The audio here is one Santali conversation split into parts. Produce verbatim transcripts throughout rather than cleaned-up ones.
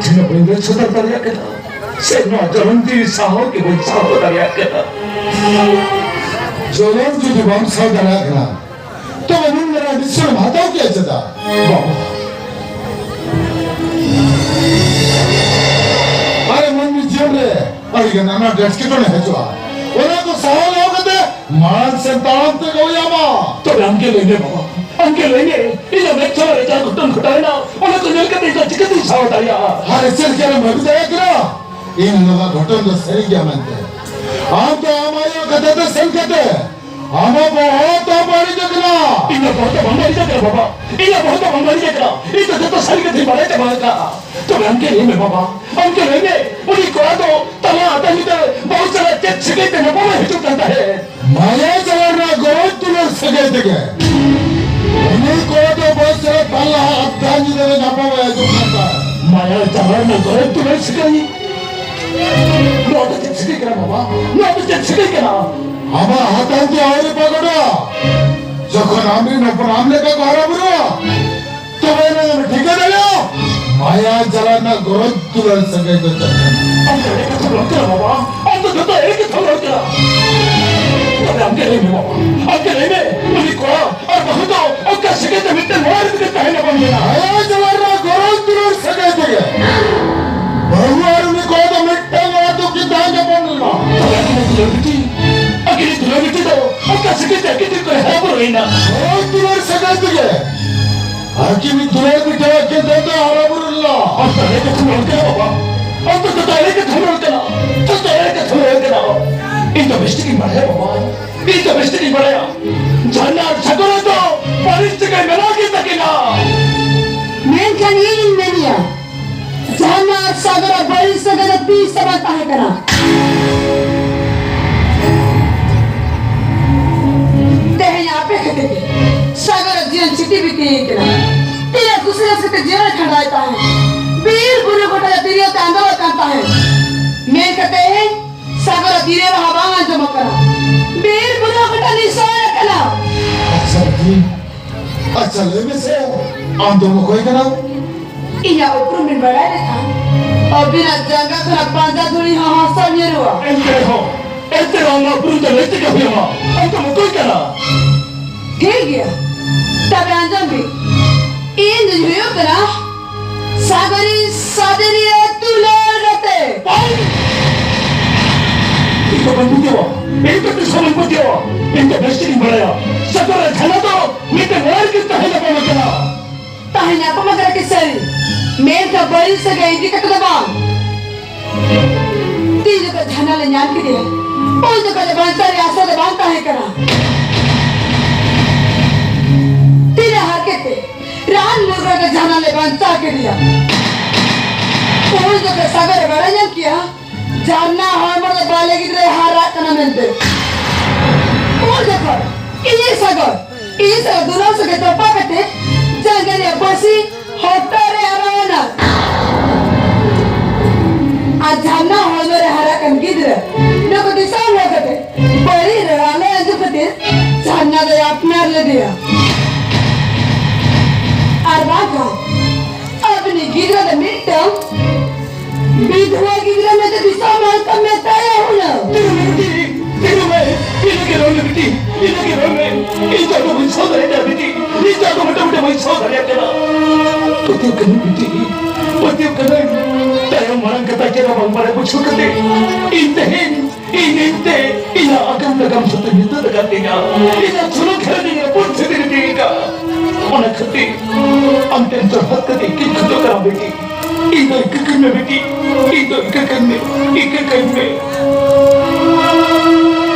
ᱡᱤᱭᱚᱱ ᱵᱟᱹᱧ ᱞᱟᱹᱭ ᱥᱚᱫᱚᱨ ᱫᱟᱲᱮᱭᱟᱜ ᱠᱟᱱᱟ, ᱥᱮ ᱱᱚᱣᱟ ᱡᱚᱞᱚᱱ ᱡᱤᱣᱤ ᱥᱟᱦᱟᱣ ᱜᱮ ᱵᱟᱹᱧ ᱥᱟᱦᱟᱣ ᱫᱟᱲᱮᱭᱟᱜ ᱠᱟᱱᱟ᱾ ᱡᱚᱞᱚᱱ ᱡᱩᱫᱤ ᱵᱟᱢ ᱥᱟᱦᱟᱣ ᱫᱟᱲᱮᱭᱟᱜ ᱠᱟᱱᱟ, ᱛᱚᱵᱮ ᱱᱩᱱ ᱢᱟᱨᱟᱝ decision ᱮᱢ ᱦᱟᱛᱟᱣ ᱠᱮᱫᱟ ᱪᱮᱫᱟᱜ? ᱵᱟᱵᱟ, ᱟᱨᱮ ᱢᱟᱹᱱᱢᱤ ᱡᱤᱭᱚᱱ ᱨᱮ ᱟᱹᱰᱤ ᱜᱟᱱ ᱟᱱᱟᱴ ᱮᱴᱠᱮᱴᱚᱬᱮ ᱦᱤᱡᱩᱜᱼᱟ᱾ ᱚᱱᱟ ᱠᱚ ᱥᱟᱦᱟᱣ ᱞᱟᱦᱟ ᱠᱟᱛᱮ ᱢᱟᱲᱟᱝ ᱥᱮᱫ ᱛᱟᱲᱟᱢ ᱛᱮ ᱜᱮ ᱦᱩᱭ ᱟᱢᱟ᱾ ᱛᱚᱵᱮ ᱟᱢ ᱜᱮ ᱞᱟᱹᱭ ᱢᱮ ᱵᱟᱵᱟ, ᱟᱢ ᱜᱮ ᱞᱟᱹᱭ ᱢᱮ, ᱤᱧᱟᱹᱜ ᱢᱮᱫ ᱥᱟᱢᱟᱝ ᱨᱮ ᱡᱟ ᱜᱷᱚᱴᱚᱱ ᱜᱷᱚᱴᱟᱣ ᱮᱱᱟ, ᱚᱱᱟ ᱠᱚ ᱧᱮᱞ ᱠᱟᱛᱮ ᱤᱧ ᱫᱚ ᱪᱤᱠᱟᱹᱛᱤᱧ ᱥᱟᱦᱟᱣ ᱫᱟᱲᱮᱭᱟᱜᱼᱟ? ᱟᱨᱮ ᱪᱮᱫ ᱞᱮᱠᱟᱨᱮᱢ ᱵᱷᱟᱹᱵᱤ ᱫᱟᱲᱮᱭᱟᱜ ᱠᱟᱱᱟ? ᱤᱧ ᱱᱚᱣᱟ ᱜᱷᱚᱴᱚᱱ ᱫᱚ ᱥᱟᱹᱨᱤ ᱜᱮᱭᱟ ᱢᱮᱱᱛᱮ᱾ ᱟᱢ ᱫᱚ ᱟᱢ ᱟᱭᱳ ᱠᱟᱛᱷᱟ ᱛᱮ ᱥᱮᱱ ᱠᱟᱛᱮ ᱟᱢᱟᱜ ᱵᱚᱦᱚᱜ ᱫᱚ ᱵᱟᱹᱲᱤᱡ ᱟᱠᱟᱱᱟ᱾ ᱤᱧᱟᱹᱜ ᱵᱚᱦᱚᱜ ᱫᱚ ᱵᱟᱝ ᱵᱟᱹᱲᱤᱡ ᱟᱠᱟᱱᱟ ᱵᱟᱵᱟ, ᱤᱧᱟᱹᱜ ᱵᱚᱦᱚᱜ ᱫᱚ ᱵᱟᱝ ᱵᱟᱹᱲᱤᱡ ᱟᱠᱟᱱᱟ᱾ ᱤᱧ ᱫᱚ ᱡᱚᱛᱚ ᱥᱟᱹᱨᱤ ᱠᱟᱛᱷᱟᱧ ᱵᱟᱲᱟᱭ ᱪᱟᱵᱟ ᱟᱠᱟᱫᱼᱟ᱾ ᱛᱚᱵᱮ ᱟᱢ ᱜᱮ ᱞᱟᱹᱭ ᱢᱮ ᱵᱟᱵᱟ, ᱟᱢ ᱜᱮ ᱞᱟᱹᱭ ᱢᱮ, ᱩᱱᱤ ᱠᱚᱲᱟ ᱫᱚ ᱛᱟᱞᱟ ᱟᱛᱟ ᱧᱤᱫᱟᱹ ᱵᱟᱹᱦᱩ ᱥᱟᱞᱟᱜ ᱪᱮᱫ ᱥᱟᱹᱜᱟᱹᱭ ᱛᱮ ᱧᱟᱯᱟᱢᱮ ᱦᱤᱡᱩᱜ ᱠᱟᱱ ᱛᱟᱦᱮᱸᱫ? ᱢᱟᱭᱟ ᱡᱟᱞᱟ ᱨᱮᱱᱟᱜ ᱜᱚᱨᱚᱡᱽ ᱫᱩᱞᱟᱹᱲ ᱥᱟᱹᱜᱟᱹᱭ ᱛᱮᱜᱮ ᱩᱱᱤ ᱠᱚᱲᱟ ᱫᱚ ᱵᱟᱹᱦᱩ ᱥᱟᱞᱟᱜ ᱛᱟᱞᱟ ᱟᱛᱟ ᱧᱤᱫᱟᱹ ᱨᱮ ᱧᱟᱯᱟᱢᱮ ᱦᱤᱡᱩᱜ ᱠᱟᱱ ᱛᱟᱦᱮᱸᱫ᱾ ᱢᱟᱭᱟ ᱡᱟᱞᱟ ᱨᱮᱱᱟᱜ ᱜᱚᱨᱚᱡᱽ ᱫᱩᱞᱟᱹᱲ ᱥᱟᱹᱜᱟᱹᱭ? ᱱᱚᱣᱟ ᱫᱚ ᱪᱮᱫ ᱥᱟᱹᱜᱟᱹᱭ ᱠᱟᱱᱟ ᱵᱟᱵᱟ? ᱱᱚᱣᱟ ᱫᱚ ᱪᱮᱫ ᱥᱟᱹᱜᱟᱹᱭ ᱠᱟᱱᱟ? ᱟᱢᱟᱜ ᱦᱟᱛᱟᱝ ᱛᱮ ᱟᱹᱣᱨᱤ ᱯᱟᱜᱚᱴᱟ᱾ ᱡᱚᱠᱷᱚᱱ ᱟᱢᱨᱮᱱ ᱦᱚᱯᱚᱱ ᱟᱢ ᱞᱮᱠᱟ ᱠᱚ ᱦᱟᱨᱟ ᱵᱩᱨᱩᱜᱼᱟ, ᱛᱚᱵᱮ ᱮᱱᱟᱝ ᱮᱢ ᱴᱷᱤᱠᱟᱹ ᱫᱟᱲᱮᱭᱟᱜᱼᱟ ᱢᱟᱭᱟ ᱡᱟᱞᱟ ᱨᱮᱱᱟᱜ ᱜᱚᱨᱚᱡᱽ ᱫᱩᱞᱟᱹᱲ ᱥᱟᱹᱜᱟᱹᱭ ᱫᱚ ᱪᱮᱫ ᱠᱟᱱᱟ᱾ ᱟᱢ ᱫᱚ ᱮᱲᱮ ᱠᱟᱛᱷᱟᱢ ᱨᱚᱲ ᱠᱟᱱᱟ ᱵᱟᱵᱟ, ᱟᱢ ᱫᱚ ᱡᱚᱛᱚ ᱮᱲᱮ ᱠᱟᱛᱷᱟᱢ ᱨᱚᱲ ᱠᱟᱱᱟ᱾ ᱛᱚᱵᱮ ᱟᱢ ᱜᱮ ᱞᱟᱹᱭ ᱢᱮ ᱵᱟᱵᱟ, ᱟᱢ ᱜᱮ ᱞᱟᱹᱭ ᱢᱮ, ᱩᱱᱤ ᱠᱚᱲᱟ ᱟᱨ ᱵᱟᱹᱦᱩ ᱫᱚ ᱚᱠᱟ ᱥᱟᱹᱜᱟᱹᱭ ᱛᱮ ᱢᱤᱫᱴᱮᱱ ᱢᱚᱲᱟ ᱨᱮ ᱛᱟᱦᱮᱱᱟ ᱵᱟᱝ ᱢᱮᱱᱟ? ᱢᱟᱭᱟ ᱡᱟᱞᱟ ᱨᱮᱱᱟᱜ ᱜᱚᱨᱚᱡᱽ ᱫᱩᱞᱟᱹᱲ ᱥᱟᱹᱜᱟᱹᱭ ᱛᱮᱜᱮ ᱵᱟᱹᱦᱩ ᱟᱨ ᱩᱱᱤ ᱠᱚᱲᱟ ᱫᱚ ᱢᱤᱫᱴᱟᱝ ᱚᱲᱟᱜ ᱫᱚᱠᱤᱱ ᱛᱟᱦᱮᱸ ᱧᱟᱯᱟᱢ ᱞᱮᱱᱟ᱾ ᱛᱚᱵᱮ ᱟᱹᱠᱤᱱ ᱫᱩᱞᱟᱹᱲ ᱵᱤᱴᱤ, ᱟᱹᱠᱤᱱ ᱫᱩᱞᱟᱹᱲ ᱵᱤᱴᱤ ᱫᱚ ᱚᱠᱟ ᱥᱟᱹᱜᱟᱹᱭ ᱛᱮ ᱟᱹᱠᱤᱱ ᱠᱤᱱ ᱦᱟᱨᱟ ᱵᱩᱨᱩᱭᱮᱱᱟ? ᱜᱚᱨᱚᱡᱽ ᱫᱩᱞᱟᱹᱲ ᱥᱟᱹᱜᱟᱹᱭ ᱛᱮᱜᱮ ᱟᱹᱠᱤᱱ ᱫᱩᱞᱟᱹᱲ ᱵᱤᱴᱤ ᱟᱹᱠᱤᱱ ᱫᱚ ᱦᱟᱨᱟ ᱵᱩᱨᱩ ᱞᱮᱱᱟ᱾ ᱟᱢ ᱫᱚ ᱮᱲᱮ ᱠᱟᱛᱷᱟᱢ ᱨᱚᱲ ᱠᱟᱱᱟ ᱵᱟᱵᱟ, ᱟᱢ ᱫᱚ ᱡᱚᱛᱚ ᱮᱲᱮ ᱠᱟᱛᱷᱟᱢ ᱨᱚᱲ ᱠᱟᱱᱟ, ᱡᱚᱛᱚ ᱮᱲᱮ ᱠᱟᱛᱷᱟᱢ ᱨᱚᱲ ᱠᱟᱱᱟ᱾ ᱤᱧ ᱫᱚ ᱵᱮᱥ ᱴᱷᱤᱠᱤᱧ ᱵᱟᱲᱟᱭᱟ ᱵᱟᱵᱟ, ᱤᱧ ᱫᱚ ᱵᱮᱥ ᱴᱷᱤᱠᱤᱧ ᱵᱟᱲᱟᱭᱟ᱾ ᱡᱷᱟᱨᱱᱟ ᱟᱨ ᱥᱟᱜᱚᱨ ᱫᱚ ᱵᱟᱹᱲᱤᱡ ᱥᱟᱹᱜᱟᱹᱭ ᱢᱮᱱᱟᱜ ᱜᱮ ᱛᱟᱹᱠᱤᱱᱟ᱾ ᱢᱮᱱᱠᱷᱟᱱ ᱤᱧᱤᱧ ᱢᱮᱱᱮᱭᱟ, ᱡᱷᱟᱨᱱᱟ ᱟᱨ ᱥᱟᱜᱚᱨᱟᱜ ᱵᱟᱹᱲᱤᱡ ᱥᱟᱹᱜᱟᱹᱭ ᱫᱚ ᱛᱤᱥ ᱦᱚᱸ ᱵᱟᱝ ᱛᱟᱦᱮᱸ ᱠᱟᱱᱟ᱾ ᱛᱮᱦᱮᱧ ᱟᱯᱮ ᱠᱷᱟᱹᱛᱤᱨ ᱜᱮ ᱥᱟᱜᱚᱨᱟᱜ ᱡᱤᱭᱚᱱ ᱪᱷᱤᱛᱤ ᱵᱤᱛᱤ ᱠᱟᱱᱟ᱾ ᱛᱤᱱᱟᱹᱜ ᱠᱩᱥᱤ ᱨᱟᱹᱥᱠᱟᱹ ᱛᱮ ᱡᱤᱭᱚᱱ ᱠᱷᱟᱸᱰᱟᱣᱮᱫ ᱛᱟᱦᱮᱸᱫ, ᱵᱤᱨ ᱵᱩᱨᱩ ᱜᱚᱴᱟ ᱛᱤᱨᱭᱳ ᱛᱮ ᱟᱸᱫᱳᱲᱚᱜ ᱠᱟᱱ ᱛᱟᱦᱮᱸᱫ, ᱢᱮᱱᱠᱷᱟᱱ ᱛᱮᱦᱮᱧ ᱥᱟᱜᱚᱨᱟᱜ ᱛᱤᱨᱭᱳ ᱨᱟᱦᱟ ᱵᱟᱝ ᱟᱸᱡᱚᱢᱚᱜ ᱠᱟᱱᱟ᱾ ᱵᱤᱨ ᱵᱩᱨᱩ ᱜᱚᱴᱟ ᱱᱤᱥᱚᱭ ᱟᱠᱟᱱᱟ᱾ ᱟᱪᱪᱷᱟ ᱵᱤᱴᱤ, ᱟᱪᱪᱷᱟ ᱞᱟᱹᱭ ᱢᱮᱥᱮ, ᱟᱢ ᱫᱚᱢ ᱚᱠᱚᱭ ᱠᱟᱱᱟ? ᱤᱧᱟᱹᱜ ᱩᱯᱨᱩᱢ ᱵᱤᱱ ᱵᱟᱲᱟᱭ ᱞᱮᱠᱷᱟᱱ, ᱟᱹᱵᱤᱱᱟᱜ ᱡᱟᱸᱜᱟ ᱠᱷᱚᱱᱟᱜ ᱯᱟᱸᱡᱟ ᱫᱷᱩᱲᱤ ᱦᱚᱸ ᱦᱟᱥᱟ ᱧᱮᱞᱚᱜᱼᱟ᱾ ᱮᱱᱛᱮ ᱨᱮᱦᱚᱸ, ᱮᱱᱛᱮ ᱨᱮᱦᱚᱸ ᱟᱢᱟᱜ ᱩᱯᱨᱩᱢ ᱫᱚ ᱞᱟᱹᱭ ᱛᱮᱜᱮ ᱦᱩᱭᱩᱜᱼᱟ᱾ ᱟᱢ ᱫᱚᱢ ᱚᱠᱚᱭ ᱠᱟᱱᱟ? ᱴᱷᱤᱠ ᱜᱮᱭᱟ, ᱛᱚᱵᱮ ᱟᱸᱡᱚᱢ ᱵᱤᱱ, ᱤᱧ ᱫᱩᱧ ᱦᱩᱭᱩᱜ ᱠᱟᱱᱟ ᱥᱟᱜᱚᱨᱤ ᱥᱟᱫᱮᱨᱤᱭᱟᱹ ᱛᱩᱞᱟᱹᱨ ᱜᱟᱛᱮ᱾ ᱵᱟᱝ! ᱤᱧ ᱫᱚ ᱵᱟᱹᱧ ᱯᱟᱹᱛᱭᱟᱹᱣᱟ, ᱤᱧ ᱫᱚ ᱛᱤᱥ ᱦᱚᱸ ᱵᱟᱹᱧ ᱯᱟᱹᱛᱭᱟᱹᱣᱟ᱾ ᱤᱧ ᱫᱚ ᱵᱮᱥ ᱴᱷᱤᱠᱤᱧ ᱵᱟᱲᱟᱭᱟ, ᱥᱟᱜᱚᱨ ᱟᱨ ᱡᱷᱟᱱᱟ ᱫᱚ ᱢᱤᱫᱴᱮᱱ ᱢᱟᱲᱟᱝ ᱠᱤᱱ ᱛᱟᱦᱮᱸ ᱧᱟᱯᱟᱢ ᱟᱠᱟᱱᱟ᱾ ᱛᱟᱦᱮᱸ ᱧᱟᱯᱟᱢ ᱟᱠᱟᱱᱟ ᱠᱤ ᱥᱟᱹᱨᱤ? ᱢᱮᱱᱠᱷᱟᱱ ᱵᱟᱹᱲᱤᱡ ᱥᱟᱹᱜᱟᱹᱭ ᱤᱫᱤ ᱠᱟᱛᱮ ᱫᱚ ᱵᱟᱝ᱾ ᱛᱤ ᱡᱚᱠᱷᱚᱱ ᱡᱷᱟᱱᱟ ᱞᱮ ᱧᱟᱢ ᱠᱮᱫᱮᱭᱟ, ᱩᱱ ᱡᱚᱠᱷᱚᱱ ᱫᱚ ᱵᱟᱧᱪᱟᱣ ᱨᱮᱭᱟᱜ ᱟᱥᱟ ᱫᱚ ᱵᱟᱝ ᱛᱟᱦᱮᱸ ᱠᱟᱱᱟ᱾ ᱛᱤᱱᱟᱹᱜ ᱦᱟᱨᱠᱮᱛ ᱛᱮ ᱨᱟᱱ ᱢᱩᱨᱜᱟᱹᱱ ᱛᱮ ᱡᱷᱟᱱᱟ ᱞᱮ ᱵᱟᱧᱪᱟᱣ ᱠᱮᱫᱮᱭᱟ᱾ ᱩᱱ ᱡᱚᱠᱷᱚᱱ ᱥᱟᱜᱚᱨ ᱮ ᱵᱟᱲᱟᱭ ᱧᱟᱢ ᱠᱮᱭᱟ, ᱡᱷᱟᱨᱱᱟ ᱦᱚᱲᱢᱚ ᱨᱮ ᱵᱟᱞᱮ ᱜᱤᱫᱽᱨᱟᱹᱭ ᱦᱟᱨᱟᱜ ᱠᱟᱱᱟ ᱢᱮᱱᱛᱮ᱾ ᱩᱱ ᱡᱚᱠᱷᱚᱱ ᱤᱧᱤᱡ ᱥᱟᱜᱚᱨ, ᱤᱧᱤᱡ ᱥᱟᱜᱚᱨ ᱫᱩᱞᱟᱹᱲ ᱥᱟᱹᱜᱟᱹᱭ ᱛᱚᱯᱟ ᱠᱟᱛᱮ ᱡᱟᱸᱜᱟ ᱨᱮᱭᱟᱜ ᱯᱟᱹᱥᱤ ᱦᱚᱴᱚᱜ ᱨᱮ ᱟᱨᱟᱣ ᱮᱱᱟ᱾ ᱟᱨ ᱡᱷᱟᱨᱱᱟ ᱦᱚᱲᱢᱚ ᱨᱮ ᱦᱟᱨᱟᱜ ᱠᱟᱱ ᱜᱤᱫᱽᱨᱟᱹ ᱱᱩᱠᱩ ᱫᱤᱥᱚᱢ ᱦᱚᱲ ᱠᱟᱛᱮ ᱵᱟᱹᱲᱤᱡ ᱨᱚᱲ ᱟᱞᱮ ᱟᱸᱡᱚᱢ ᱠᱷᱟᱹᱛᱤᱨ ᱡᱷᱟᱨᱱᱟ ᱫᱚᱭ ᱟᱯᱱᱟᱨ ᱞᱮᱫᱮᱭᱟ᱾ ᱟᱨ ᱵᱟᱝᱠᱷᱟᱱ ᱟᱵᱤᱱᱤᱡ ᱜᱤᱫᱽᱨᱟᱹ ᱫᱚ ᱢᱤᱫᱴᱟᱝ ᱵᱤᱫᱷᱣᱟ ᱜᱤᱫᱽᱨᱟᱹ ᱢᱮᱱᱛᱮ ᱫᱤᱥᱚᱢ ᱦᱚᱲ ᱠᱚ ᱢᱮᱛᱟᱭᱟ ᱦᱩᱱᱟᱹᱝ᱾ ᱛᱤᱸᱜᱩ ᱢᱮ ᱵᱤᱴᱤ, ᱛᱤᱸᱜᱩ ᱢᱮ᱾ ᱤᱱᱟᱹ ᱜᱮ ᱨᱚᱲ ᱢᱮ ᱵᱤᱴᱤ, ᱤᱱᱟᱹ ᱜᱮ ᱨᱚᱲ ᱢᱮ᱾ ᱤᱧ ᱫᱚ ᱟᱫᱚ ᱵᱟᱹᱧ ᱥᱟᱦᱟᱣ ᱫᱟᱲᱮᱭᱟᱜ ᱠᱟᱱᱟ ᱵᱤᱴᱤ, ᱤᱧ ᱫᱚ ᱟᱫᱚ ᱢᱚᱴᱮ ᱢᱚᱴᱮ ᱵᱟᱹᱧ ᱥᱟᱦᱟᱣ ᱫᱟᱲᱮᱭᱟᱜ ᱠᱟᱱᱟ᱾ ᱯᱟᱹᱛᱭᱟᱹᱣ ᱠᱟᱹᱱᱟᱹᱧ ᱵᱤᱴᱤ, ᱯᱟᱹᱛᱭᱟᱹᱣ ᱠᱟᱹᱱᱟᱹᱧ᱾ ᱛᱟᱭᱚᱢ ᱢᱟᱲᱟᱝ ᱠᱟᱛᱷᱟ ᱪᱮᱫ ᱦᱚᱸ ᱵᱟᱝ ᱵᱟᱲᱟᱭ ᱵᱩᱡᱷᱟᱹᱣ ᱠᱟᱛᱮ ᱤᱧ ᱛᱮᱦᱮᱧ ᱤᱧ ᱤᱧ ᱛᱮ ᱤᱧᱟᱜ ᱟᱜᱟᱢ ᱱᱟᱜᱟᱢ ᱡᱷᱚᱛᱚ ᱧᱩᱛᱟᱹᱛ ᱟᱠᱟᱫ ᱛᱤᱧᱟ᱾ ᱤᱧᱟᱜ ᱥᱩᱞᱩᱠ ᱜᱷᱟᱨᱚᱸᱡᱽ ᱤᱧ ᱨᱟᱹᱯᱩᱫ ᱥᱤᱫᱤ ᱤᱫᱤ ᱟᱠᱟᱫ᱾ ᱚᱱᱟ ᱠᱷᱟᱹᱛᱤᱨ ᱟᱢ ᱴᱷᱮᱱ ᱡᱚᱦᱟᱨ ᱠᱟᱛᱮ ᱤᱧ ᱠᱷᱚᱡᱚᱜ ᱠᱟᱱᱟ ᱵᱤᱴᱤ, ᱤᱧ ᱫᱚ ᱤᱠᱟᱹ ᱠᱟᱹᱧ ᱢᱮ ᱵᱤᱴᱤ, ᱤᱧ ᱫᱚ ᱤᱠᱟᱹ ᱠᱟᱹᱧ ᱢᱮ, ᱤᱠᱟᱹ ᱠᱟᱹᱧ ᱢᱮ᱾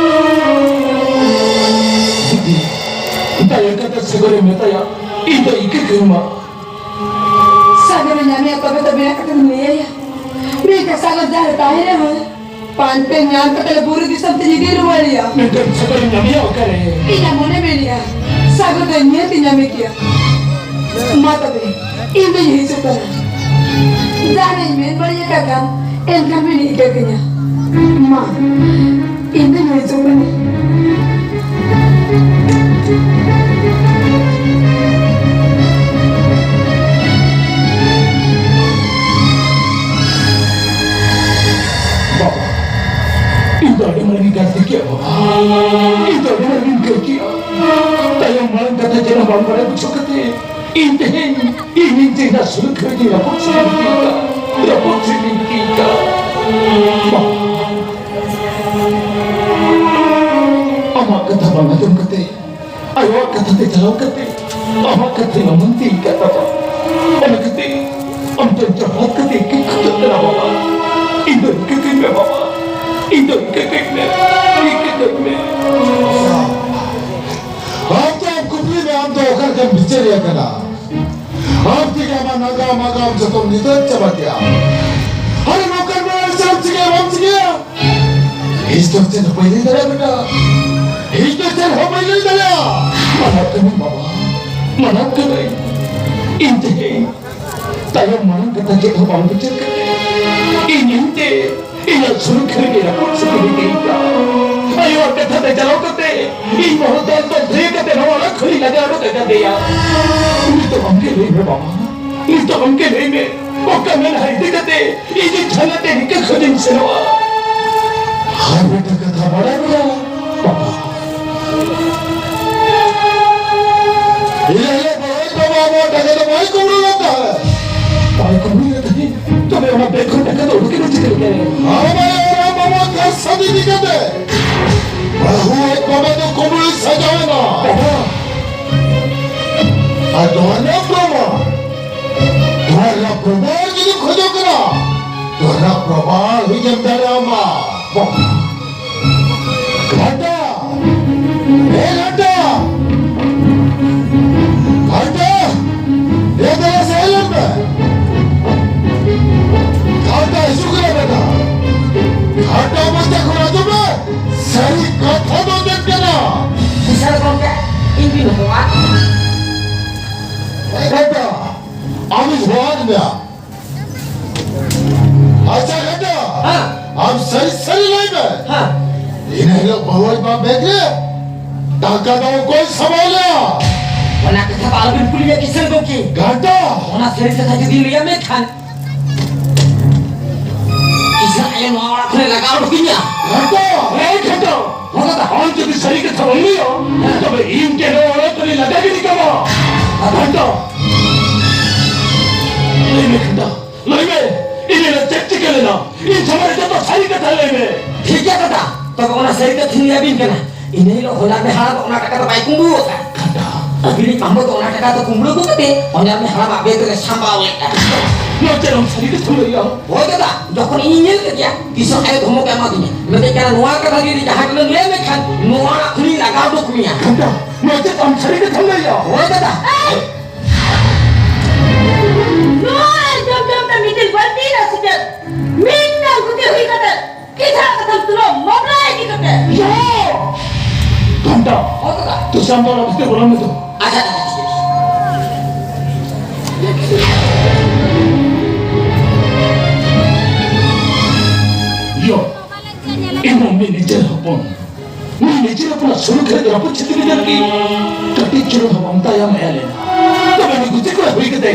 ᱵᱤᱴᱤ, ᱫᱟᱭᱟ ᱠᱟᱛᱮ ᱥᱟᱜᱚᱨᱮ ᱢᱮᱛᱟᱭᱟ, ᱤᱧ ᱫᱚ ᱤᱠᱟᱹ ᱠᱟᱹᱧ ᱢᱟ᱾ ᱥᱟᱜᱚᱨᱮ ᱧᱟᱢᱮᱭᱟ ᱛᱚᱵᱮ ᱛᱚ ᱵᱮᱱᱟᱜ ᱠᱟᱛᱮᱢ ᱞᱟᱹᱭᱟᱭᱟ᱾ ᱢᱮᱱᱠᱷᱟᱱ ᱥᱟᱜᱚᱨ ᱡᱟᱦᱟᱸ ᱨᱮ ᱛᱟᱦᱮᱸ ᱨᱮᱦᱚᱸ ᱯᱟᱱᱛᱮ ᱧᱟᱢ ᱠᱟᱛᱮ ᱞᱮ ᱵᱩᱨᱩ ᱫᱤᱥᱚᱢ ᱛᱮ ᱤᱫᱤ ᱨᱩᱣᱟᱹᱲᱮᱭᱟ᱾ ᱢᱮᱱᱠᱷᱟᱱ ᱥᱟᱜᱚᱨᱮᱢ ᱧᱟᱢᱮᱭᱟ ᱚᱠᱟᱨᱮ? ᱤᱧᱟᱜ ᱢᱚᱱᱮ ᱢᱮᱱᱮᱜᱼᱟ, ᱥᱟᱜᱚᱨ ᱫᱚ ᱱᱤᱦᱟᱹᱛ ᱤᱧ ᱧᱟᱢᱮ ᱜᱮᱭᱟ᱾ ᱢᱟ ᱛᱚᱵᱮ, ᱤᱧ ᱫᱚᱧ ᱦᱤᱡᱩᱜ ᱠᱟᱱᱟ᱾ ᱡᱟᱦᱟᱱᱟᱜ ᱤᱧ ᱢᱮᱱ ᱵᱟᱹᱲᱤᱡ ᱟᱠᱟᱫ ᱠᱷᱟᱱ, ᱮᱱᱠᱷᱟᱱ ᱵᱤᱱ ᱤᱠᱟᱹ ᱠᱟᱹᱧᱟ᱾ ᱢᱟ, ᱤᱧ ᱫᱚᱧ ᱦᱤᱡᱩᱜ ᱠᱟᱱᱟ᱾ ᱤᱧ ᱫᱚ ᱟᱹᱰᱤ ᱢᱟᱨᱟᱝ ᱤᱧ ᱠᱟᱹᱣ ᱠᱮᱜᱼᱟ᱾ ᱛᱟᱭᱚᱢ ᱢᱟᱲᱟᱝ ᱠᱟᱛᱷᱟ ᱪᱮᱫ ᱦᱚᱸ ᱵᱟᱝ ᱵᱟᱲᱟᱭ ᱵᱩᱡᱷᱟᱹᱣ ᱠᱟᱛᱮ ᱤᱧ ᱛᱮᱦᱮᱧ, ᱤᱧ ᱤᱧ ᱛᱮᱦᱮᱧ ᱚᱱᱟ ᱥᱩᱨ ᱠᱷᱟᱹᱲ ᱜᱮ ᱨᱟᱹᱯᱩᱫ ᱥᱮᱫ ᱤᱧ ᱤᱫᱤ ᱠᱟᱜᱼᱟ, ᱨᱟᱹᱯᱩᱫ ᱥᱮᱫ ᱤᱧ ᱤᱫᱤ ᱠᱟᱜᱼᱟ᱾ ᱵᱟᱵᱟ, ᱟᱢᱟᱜ ᱠᱟᱛᱷᱟ ᱵᱟᱝ ᱟᱸᱡᱚᱢ ᱠᱟᱛᱮ, ᱟᱭᱳᱣᱟᱜ ᱠᱟᱛᱷᱟ ᱛᱮ ᱪᱟᱞᱟᱣ ᱠᱟᱛᱮ, ᱟᱢᱟᱜ ᱠᱟᱛᱷᱟᱧ ᱚᱢᱟᱱ ᱤᱫᱤ ᱠᱟᱜ ᱛᱟᱢᱟ᱾ ᱚᱱᱟ ᱠᱷᱟᱹᱛᱤᱨ ᱟᱢ ᱴᱷᱮᱱ ᱡᱚᱦᱟᱨ ᱠᱟᱛᱮ ᱤᱧ ᱠᱷᱚᱡᱚᱜ ᱠᱟᱱᱟ ᱵᱟᱵᱟ, ᱤᱧ ᱫᱚ ᱤᱠᱟᱹ ᱠᱟᱹᱧ ᱢᱮ ᱵᱟᱵᱟ, ᱤᱧ ᱫᱚ ᱤᱠᱟᱹ ᱠᱟᱹᱧ ᱢᱮ, ᱤᱠᱟᱹ ᱠᱟᱹᱧ ᱢᱮ᱾ ᱟᱢ ᱫᱚ ᱟᱢ ᱠᱩᱠᱞᱤ ᱢᱮ, ᱟᱢ ᱫᱚ ᱚᱠᱟ ᱞᱮᱠᱟᱱ ᱵᱤᱪᱟᱹᱨᱤᱭᱟᱹ ᱠᱟᱱᱟ? ᱟᱢ ᱛᱮᱜᱮ ᱟᱢᱟᱜ ᱱᱟᱜᱟᱢ ᱟᱜᱟᱢ ᱡᱚᱛᱚᱢ ᱧᱩᱛᱟᱹᱛ ᱪᱟᱵᱟ ᱠᱮᱜᱼᱟ᱾ ᱟᱨ ᱱᱚᱝᱠᱟᱱ ᱵᱮᱲᱟ ᱨᱮ ᱪᱮᱫ ᱮᱢ ᱪᱤᱠᱟᱹᱭᱟ, ᱵᱟᱢ ᱪᱤᱠᱟᱹᱭᱟ? ᱤᱧ ᱫᱚ ᱪᱮᱫ ᱦᱚᱸ ᱵᱟᱹᱧ ᱞᱟᱹᱭ ᱫᱟᱲᱮᱭᱟᱜᱼᱟ ᱵᱮᱴᱟ, ᱤᱧ ᱫᱚ ᱪᱮᱫ ᱦᱚᱸ ᱵᱟᱹᱧ ᱞᱟᱹᱭ ᱫᱟᱲᱮᱭᱟᱜᱼᱟ᱾ ᱢᱟᱱᱟᱣ ᱠᱟᱹᱱᱟᱹᱧ ᱵᱟᱵᱟ, ᱢᱟᱱᱟᱣ ᱠᱟᱹᱱᱟᱹᱧ᱾ ᱤᱧ ᱛᱮᱦᱮᱧ ᱛᱟᱭᱚᱢ ᱢᱟᱲᱟᱝ ᱠᱟᱛᱷᱟ ᱪᱮᱫ ᱦᱚᱸ ᱵᱟᱝ ᱵᱤᱪᱟᱹᱨ ᱠᱟᱛᱮ ᱤᱧ ᱤᱧ ᱛᱮ ᱤᱧᱟᱹᱜ ᱥᱩᱨ ᱠᱷᱟᱹᱲ ᱜᱮ ᱨᱟᱹᱯᱩᱫ ᱥᱟᱹᱯᱩᱫ ᱤᱫᱤᱭᱮᱫᱟ᱾ ᱟᱭᱳᱣᱟᱜ ᱠᱟᱛᱷᱟ ᱛᱮ ᱪᱟᱞᱟᱣ ᱠᱟᱛᱮ ᱤᱧ ᱵᱚᱦᱚᱜ ᱫᱟᱞ ᱛᱚᱞ ᱛᱷᱤᱨ ᱠᱟᱛᱮ ᱱᱚᱣᱟ ᱚᱲᱟᱜ ᱠᱷᱚᱱᱤᱧ ᱞᱟᱜᱟ ᱩᱰᱩᱠ ᱟᱠᱟᱫᱮᱭᱟ᱾ ᱱᱤᱛᱚᱜ ᱟᱢ ᱜᱮ ᱞᱟᱹᱭ ᱢᱮ ᱵᱟᱵᱟ, ᱱᱤᱛᱚᱜ ᱟᱢ ᱜᱮ ᱞᱟᱹᱭ ᱢᱮ, ᱚᱠᱟ ᱢᱮᱫᱦᱟ ᱤᱫᱤ ᱠᱟᱛᱮ ᱤᱧ ᱡᱷᱟᱞᱟ ᱛᱮ ᱱᱤᱠᱟᱹ ᱠᱷᱚᱱᱤᱧ ᱥᱮᱱᱚᱜᱼᱟ? ᱟᱨ ᱢᱤᱫᱴᱟᱝ ᱠᱟᱛᱷᱟ ᱵᱟᱲᱟᱭ ᱢᱮᱱᱟᱜᱼᱟ ᱵᱟᱵᱟ, ᱤᱱᱟᱹ ᱦᱤᱞᱳᱜ ᱵᱟᱹᱦᱩ ᱵᱟᱵᱟ ᱟᱵᱚᱣᱟᱜ ᱴᱟᱠᱟ ᱫᱚ ᱵᱟᱭ ᱠᱩᱢᱵᱽᱲᱩ ᱞᱮᱫ ᱛᱟᱦᱮᱸᱫ᱾ ᱵᱟᱭ ᱠᱩᱢᱵᱽᱲᱩ ᱞᱮᱫ ᱛᱟᱦᱮᱸᱫ? ᱛᱚᱵᱮ ᱚᱱᱟ ᱵᱮᱜᱽ ᱠᱷᱚᱱ ᱴᱟᱠᱟ ᱫᱚ ᱩᱰᱩᱠ ᱮᱱᱟ ᱪᱤᱠᱟᱹ ᱞᱮᱠᱟᱨᱮ? ᱟᱢ ᱟᱭᱳ ᱟᱨ ᱟᱢ ᱵᱟᱵᱟ ᱠᱟᱨ ᱥᱟᱹᱫ ᱤᱫᱤ ᱠᱟᱛᱮ ᱵᱟᱹᱦᱩ ᱟᱡ ᱵᱟᱵᱟ ᱫᱚ ᱠᱩᱢᱵᱽᱲᱩᱭ ᱥᱟᱡᱟᱣ ᱮᱱᱟ᱾ ᱵᱟᱵᱟ! ᱟᱨ ᱱᱚᱣᱟ ᱨᱮᱱᱟᱜ ᱯᱨᱚᱢᱟᱱ, ᱱᱚᱣᱟ ᱨᱮᱱᱟᱜ ᱯᱨᱚᱢᱟᱱ ᱡᱩᱫᱤᱢ ᱠᱷᱚᱡᱚᱜ ᱠᱟᱱᱟ, ᱱᱚᱣᱟ ᱨᱮᱱᱟᱜ ᱯᱨᱚᱢᱟᱱ ᱦᱚᱸᱧ ᱮᱢ ᱫᱟᱲᱮᱭᱟᱢᱟ᱾ ᱵᱟᱵᱟ! ᱜᱷᱟᱴᱟ! ᱮ ᱜᱷᱟᱴᱟ! ᱜᱷᱟᱴᱟ! ᱮ ᱫᱟᱫᱟ, ᱥᱟᱭᱞᱮᱱᱴ ᱢᱮ! ᱜᱷᱟᱴᱟ ᱦᱤᱡᱩᱜ ᱠᱟᱱᱟ ᱵᱮᱴᱟ! ᱜᱷᱟᱴᱟ ᱢᱚᱪᱟ ᱠᱷᱚᱱ ᱟᱸᱡᱚᱢ ᱢᱮ! ᱥᱟᱹᱨᱤ ᱠᱟᱛᱷᱟ ᱫᱚ ᱪᱮᱫ ᱠᱟᱱᱟ? ᱠᱤᱥᱟᱹᱬ ᱜᱚᱢᱠᱮ, ᱤᱧ ᱵᱤᱱ ᱦᱚᱦᱚᱣᱟᱫ ᱢᱮᱭᱟ᱾ ᱜᱷᱟᱴᱟ, ᱟᱢᱤᱧ ᱦᱚᱦᱚᱣᱟᱫ ᱢᱮᱭᱟ᱾ ᱟᱪᱪᱷᱟ ᱜᱷᱟᱴᱟ, ᱦᱮᱸ᱾ ᱟᱢ ᱥᱟᱹᱨᱤ ᱥᱟᱹᱨᱤ ᱞᱟᱹᱭ ᱢᱮ᱾ ᱦᱮᱸ᱾ ᱤᱱᱟᱹ ᱦᱤᱞᱳᱜ ᱵᱟᱹᱦᱩ ᱟᱡ ᱵᱟᱵᱟ ᱵᱮᱜᱽ ᱨᱮ ᱴᱟᱠᱟ ᱫᱚ ᱚᱠᱚᱭ ᱥᱟᱢᱵᱟᱣ ᱞᱮᱭᱟ? ᱚᱱᱟ ᱠᱟᱛᱷᱟ ᱫᱚ ᱟᱞᱚᱵᱤᱱ ᱠᱩᱞᱤᱧᱟ ᱠᱤᱥᱟᱹᱬ ᱜᱚᱢᱠᱮ᱾ ᱜᱷᱟᱴᱟ! ᱚᱱᱟ ᱥᱟᱹᱨᱤ ᱠᱟᱛᱷᱟ ᱡᱩᱫᱤᱧ ᱞᱟᱹᱭᱟ ᱢᱮᱱᱠᱷᱟᱱ ᱠᱤᱥᱟᱹᱬ ᱟᱭᱳ ᱱᱚᱣᱟ ᱚᱲᱟᱜ ᱠᱷᱚᱱᱮ ᱞᱟᱜᱟ ᱩᱰᱩᱠᱤᱧᱟ᱾ ᱜᱷᱟᱴᱟ! ᱮᱭ ᱜᱷᱟᱴᱟ! ᱦᱚᱸ ᱫᱟᱫᱟ᱾ ᱟᱢ ᱡᱩᱫᱤ ᱥᱟᱹᱨᱤ ᱠᱟᱛᱷᱟ ᱵᱟᱢ ᱞᱟᱹᱭᱟ, ᱦᱮᱸ᱾ ᱛᱚᱵᱮ ᱤᱧ ᱜᱮ ᱱᱚᱣᱟ ᱚᱲᱟᱜ ᱠᱷᱚᱱᱤᱧ ᱞᱟᱜᱟ ᱜᱤᱰᱤ ᱠᱟᱢᱟ᱾ ᱟᱫᱚ ᱜᱷᱟᱱᱴᱟ, ᱞᱟᱹᱭ ᱢᱮ ᱜᱷᱟᱱᱴᱟ, ᱞᱟᱹᱭ ᱢᱮ, ᱤᱧ ᱨᱮ ᱪᱮᱫ ᱪᱤᱠᱟᱹ ᱞᱮᱱᱟ? ᱤᱧ ᱥᱟᱢᱟᱝ ᱨᱮ ᱡᱚᱛᱚ ᱥᱟᱹᱨᱤ ᱠᱟᱛᱷᱟ ᱞᱟᱹᱭ ᱢᱮ᱾ ᱴᱷᱤᱠ ᱜᱮᱭᱟ ᱫᱟᱫᱟ, ᱛᱚᱵᱮ ᱚᱱᱟ ᱥᱟᱹᱨᱤ ᱠᱟᱛᱷᱟᱧ ᱞᱟᱹᱭ ᱟᱵᱤᱱ ᱠᱟᱱᱟ᱾ ᱤᱱᱟᱹ ᱦᱤᱞᱳᱜ ᱦᱚᱞᱟ ᱢᱮ ᱦᱟᱲᱟᱢ ᱚᱱᱟ ᱴᱟᱠᱟ ᱫᱚ ᱵᱟᱭ ᱠᱩᱢᱵᱽᱲᱩ ᱟᱠᱟᱫ᱾ ᱜᱷᱟᱱᱴᱟ᱾ ᱟᱹᱵᱤᱱᱤᱡ ᱢᱟᱢᱚ ᱫᱚ ᱚᱱᱟ ᱴᱟᱠᱟ ᱫᱚ ᱠᱩᱢᱵᱽᱲᱩ ᱟᱹᱜᱩ ᱠᱟᱛᱮ ᱚᱱᱟ ᱢᱮ ᱦᱟᱲᱟᱢᱟᱜ ᱵᱮᱜᱽ ᱨᱮ ᱥᱟᱢᱵᱟᱣ ᱞᱮᱫᱼᱟ᱾ ᱱᱚᱣᱟ ᱪᱮᱫ ᱮᱢ ᱥᱟᱹᱨᱤ ᱠᱟᱛᱷᱟᱢ ᱞᱟᱹᱭᱟ? ᱦᱳᱭ ᱫᱟᱫᱟ, ᱡᱚᱠᱷᱚᱱ ᱤᱧ ᱧᱮᱞ ᱠᱮᱫᱮᱭᱟ, ᱛᱤᱥᱚᱜ ᱟᱭᱳ ᱫᱷᱚᱢᱚᱠ ᱮ ᱮᱢᱟᱫᱤᱧᱟ᱾ ᱢᱮᱛᱟᱹᱧ ᱠᱟᱱᱟ, "ᱱᱚᱣᱟ ᱠᱟᱛᱷᱟ ᱡᱩᱫᱤ ᱡᱟᱦᱟᱸᱭ ᱴᱷᱮᱱᱮᱢ ᱞᱟᱹᱭ ᱞᱮᱠᱷᱟᱱ, ᱱᱚᱣᱟ ᱚᱲᱟᱜ ᱠᱷᱚᱱᱤᱧ ᱞᱟᱜᱟ ᱩᱰᱩᱠ ᱢᱮᱭᱟ᱾" ᱜᱷᱟᱱᱴᱟ, ᱱᱚᱣᱟ ᱪᱮᱫ ᱟᱢ ᱥᱟᱹᱨᱤ ᱠᱟᱛᱷᱟᱢ ᱞᱟᱹᱭᱟ? ᱦᱳᱭ ᱫᱟᱫᱟ᱾ ᱱᱚᱣᱟ ᱟᱸᱡᱚᱢ ᱡᱚᱢ ᱛᱮ ᱢᱤᱫᱴᱤᱡ ᱵᱟᱹᱲᱛᱤ ᱮᱱᱟ ᱥᱮ ᱪᱮᱫ? ᱢᱤᱫᱴᱟᱝ ᱜᱩᱛᱤ ᱦᱩᱭ ᱠᱟᱛᱮ ᱠᱤᱥᱟᱹᱬ ᱠᱟᱛᱷᱟᱢ ᱛᱩᱞᱟᱹᱣ ᱢᱚᱜᱽᱞᱟ ᱤᱫᱤ ᱠᱟᱛᱮ᱾ ᱭᱳ! ᱜᱷᱟᱱᱴᱟ, ᱦᱳᱭ ᱫᱟᱫᱟ᱾ ᱛᱚ ᱥᱟᱢ ᱫᱚ ᱚᱱᱟ ᱵᱷᱤᱛᱤᱨ ᱵᱚᱞᱚᱱ ᱢᱮ ᱛᱚ᱾ ᱟᱪᱪᱷᱟ, ᱟᱪᱪᱷᱟ, ᱴᱷᱤᱠ ᱜᱮᱭᱟ, ᱴᱷᱤᱠ ᱜᱮᱭᱟ᱾ ᱭᱳ! ᱤᱧ ᱦᱚᱸ ᱩᱱᱤ ᱱᱤᱡᱮᱨ ᱦᱚᱯᱚᱱ, ᱩᱱᱤ ᱱᱤᱡᱮᱨ ᱦᱚᱯᱚᱱᱟᱜ ᱥᱩᱨᱩ ᱠᱷᱮᱞ ᱨᱟᱹᱯᱩᱫ ᱪᱷᱟᱹᱛᱤᱨ ᱜᱤᱫᱟᱹᱨ ᱠᱤ ᱠᱟᱹᱴᱤᱡ ᱪᱩᱞᱩᱝ ᱦᱚᱸ ᱵᱟᱢ ᱛᱟᱭᱟ ᱢᱟᱭᱟ ᱞᱮᱱᱟ? ᱛᱚᱵᱮ ᱩᱱᱤ ᱜᱩᱛᱤ ᱠᱚᱲᱟ ᱦᱩᱭ ᱠᱟᱛᱮ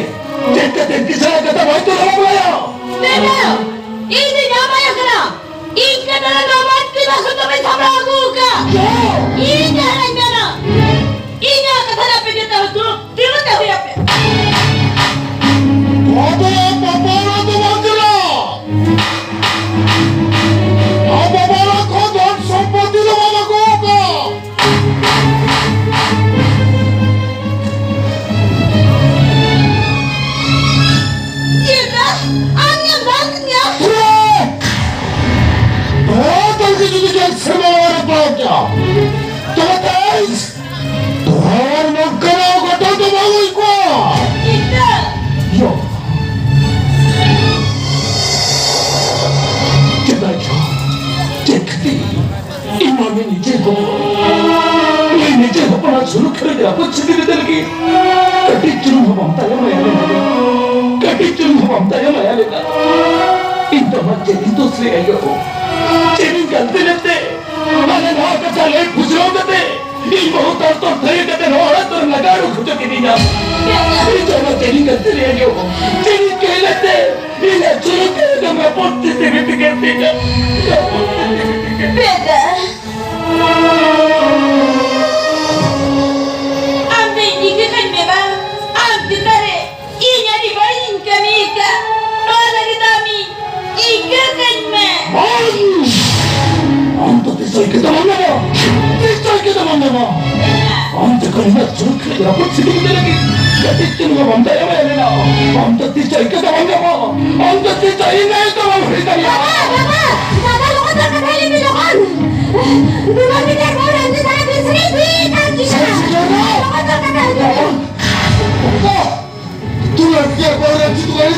ᱪᱮᱫ ᱠᱟᱛᱮ ᱠᱤᱥᱟᱹᱬ ᱠᱟᱛᱷᱟ ᱵᱟᱭ ᱛᱩᱞᱟᱹᱣ ᱞᱟᱭᱟ? ᱢᱮᱱᱟ, ᱤᱧ ᱫᱚ ᱧᱟᱢ ᱟᱭ ᱠᱟᱱᱟ᱾ ᱤᱧ ᱠᱟᱴᱟ ᱨᱮ ᱱᱚᱣᱟ ᱢᱟᱹᱴᱤ ᱵᱟᱠᱥᱚ ᱫᱚ ᱵᱟᱹᱧ ᱥᱟᱢᱵᱲᱟᱣ ᱟᱹᱜᱩ ᱟᱠᱟᱫ᱾ ᱤᱧ ᱡᱟᱦᱟᱸ ᱨᱮᱧ ᱢᱮᱱᱟ, ᱤᱧᱟᱹᱜ ᱠᱟᱛᱷᱟ ᱨᱮ ᱟᱯᱮ ᱡᱚᱛᱚ ᱦᱚᱲ ᱫᱩᱲᱩᱵ ᱛᱤᱸᱜᱩ ᱛᱮ ᱦᱩᱭ ᱟᱯᱮ᱾ ᱟᱵᱚᱣᱟᱜ ᱵᱟᱯᱞᱟ ᱫᱚ ᱵᱟᱝ ᱠᱟᱱᱟ᱾ ᱟᱵᱚ ᱵᱟᱯᱞᱟ ᱠᱷᱚᱱ ᱫᱷᱚᱱ ᱥᱚᱢᱯᱚᱛᱤ ᱫᱚ ᱵᱟᱝ ᱟᱹᱜᱩ ᱟᱠᱟᱫ᱾ ᱪᱮᱫᱟᱜ? ᱟᱢ ᱧᱮᱞ ᱵᱟᱝ ᱧᱮᱞ? ᱯᱩᱨᱟᱹ! ᱱᱚᱣᱟ ᱛᱟᱞᱠᱮ ᱡᱩᱫᱤ ᱜᱮᱞ ᱥᱮᱨᱢᱟ ᱞᱟᱦᱟ ᱨᱮ ᱯᱟᱲᱟᱣ ᱠᱮᱭᱟ, ᱛᱚᱵᱮ ᱛᱮᱭᱤᱥ ᱫᱷᱚᱨᱚᱢ ᱱᱚᱝᱠᱟᱱᱟᱜ ᱜᱷᱚᱴᱟᱣ ᱫᱚ ᱵᱟᱝ ᱦᱩᱭ ᱠᱚᱜᱼᱟ᱾ ᱪᱮᱫᱟᱜ? ᱭᱳ! ᱪᱮᱫᱟᱜ ᱪᱚ? ᱪᱮᱫ ᱠᱷᱟᱹᱛᱤᱨ? ᱤᱧ ᱢᱟ ᱩᱱᱤ ᱱᱤᱡᱮᱨ ᱦᱚᱯᱚᱱ, ᱩᱱᱤ ᱱᱤᱡᱮᱨ ᱦᱚᱯᱚᱱᱟᱜ ᱥᱩᱨᱩ ᱠᱷᱮᱞ ᱨᱟᱹᱯᱩᱫ ᱪᱷᱟᱹᱛᱤᱨ ᱜᱤᱫᱟᱹᱨ ᱞᱟᱹᱜᱤᱫ ᱠᱟᱹᱴᱤᱡ ᱪᱩᱞᱩᱝ ᱦᱚᱸ ᱵᱟᱢ ᱛᱟᱭᱚᱢ ᱟᱭᱟ ᱞᱮᱱᱟ᱾ ᱠᱟᱹᱴᱤᱡ ᱪᱩᱞᱩᱝ ᱦᱚᱸ ᱵᱟᱢ ᱛᱟᱭᱚᱢ ᱟᱭᱟ ᱞᱮᱱᱟ᱾ ᱤᱧ ᱫᱚ ᱟᱢᱟᱜ ᱪᱮᱫ ᱤᱧ ᱫᱳᱥ ᱞᱮᱫᱼᱟ ᱭᱳ? ᱪᱮᱫ ᱤᱧ ᱜᱟᱹᱞᱛᱤ ᱞᱮᱫ ᱛᱮ? ᱟᱞᱮ ᱱᱚᱣᱟ ᱠᱟᱛᱷᱟ ᱞᱟᱹᱭ ᱵᱩᱡᱷᱟᱹᱣ ᱠᱟᱛᱮ ᱤᱧ ᱵᱟᱹᱦᱩ ᱛᱟᱨ ᱛᱚᱨ ᱛᱷᱟᱹᱭᱟᱹ ᱠᱟᱛᱮ ᱱᱚᱣᱟ ᱚᱲᱟᱜ ᱠᱷᱚᱱ ᱞᱟᱜᱟ ᱩᱰᱩᱠ ᱦᱚᱪᱚ ᱠᱤᱫᱤᱧᱟ᱾ ᱤᱧ ᱫᱚ ᱟᱢᱟᱜ ᱪᱮᱫ ᱤᱧ ᱜᱟᱹᱞᱛᱤ ᱞᱮᱫᱼᱟ ᱭᱳ? ᱪᱮᱫ ᱤᱧ ᱠᱟᱹᱭ ᱞᱮᱫ ᱛᱮ? ᱤᱧᱟᱜ ᱪᱩᱨᱤᱛ ᱫᱚ ᱨᱟᱹᱯᱩᱫ ᱪᱷᱟᱹᱛᱤᱨ ᱜᱤᱫᱟᱹᱨ ᱛᱤᱧᱟ᱾ ᱨᱟᱹᱯᱩᱫ ᱪᱷᱟᱹᱛᱤᱨ ᱜᱤᱫᱟᱹᱨ ᱛᱤᱧᱟ᱾ ᱵᱮᱴᱟ, ᱪᱤᱠᱟᱹᱛᱮ ᱵᱟᱢ ᱧᱟᱢᱟ? ᱛᱤᱥ ᱪᱚ ᱪᱤᱠᱟᱹᱛᱮ ᱵᱟᱢ ᱧᱟᱢᱟ? ᱟᱢ ᱡᱚᱠᱷᱚᱱ ᱤᱧᱟᱹᱜ ᱪᱩᱞ ᱠᱷᱚᱱ ᱨᱟᱹᱯᱩᱫ ᱥᱤᱫᱤ ᱠᱮᱫᱮ ᱞᱟᱹᱜᱤᱫ ᱠᱟᱹᱴᱤᱡ ᱪᱩᱞᱩᱝ ᱦᱚᱸ ᱵᱟᱢ ᱫᱟᱭᱟᱢᱟᱭᱟ ᱞᱮᱱᱟ, ᱟᱢ ᱫᱚ ᱛᱤᱥ ᱪᱚ ᱪᱤᱠᱟᱹᱛᱮ ᱵᱟᱢ ᱧᱟᱢᱟ? ᱟᱢ ᱫᱚ ᱛᱤᱥ ᱪᱚ ᱤᱧ ᱞᱟᱹᱭ ᱛᱮ ᱵᱟᱢ ᱦᱩᱭ ᱫᱟᱲᱮᱭᱟᱜᱼᱟ᱾ ᱵᱟᱵᱟ, ᱵᱟᱵᱟ, ᱵᱟᱵᱟ, ᱞᱚᱜᱚᱱ ᱫᱚ ᱠᱟᱛᱷᱟ ᱞᱟᱹᱭ ᱢᱮ, ᱞᱚᱜᱚᱱ᱾ ᱫᱩᱞᱟᱹᱲ ᱢᱮᱱᱟᱜ ᱠᱚ ᱨᱟᱱ ᱫᱚ ᱥᱟᱨᱟ ᱵᱤᱨ ᱥᱮᱫ ᱤᱫᱤ ᱠᱟᱜ ᱠᱤᱱᱟ᱾ ᱥᱟᱹᱨᱤ ᱥᱟᱹᱨᱤ ᱨᱚᱲ᱾ ᱞᱚᱜᱚᱱ ᱫᱚ ᱠᱟᱛᱷᱟ ᱞᱟᱹᱭ ᱢᱮ᱾ ᱵᱟᱵᱟ, ᱫᱩᱞᱟᱹᱲ ᱢᱮᱱᱟᱜ ᱠᱚ ᱨᱟᱱ ᱫᱚ ᱥᱟᱨᱟ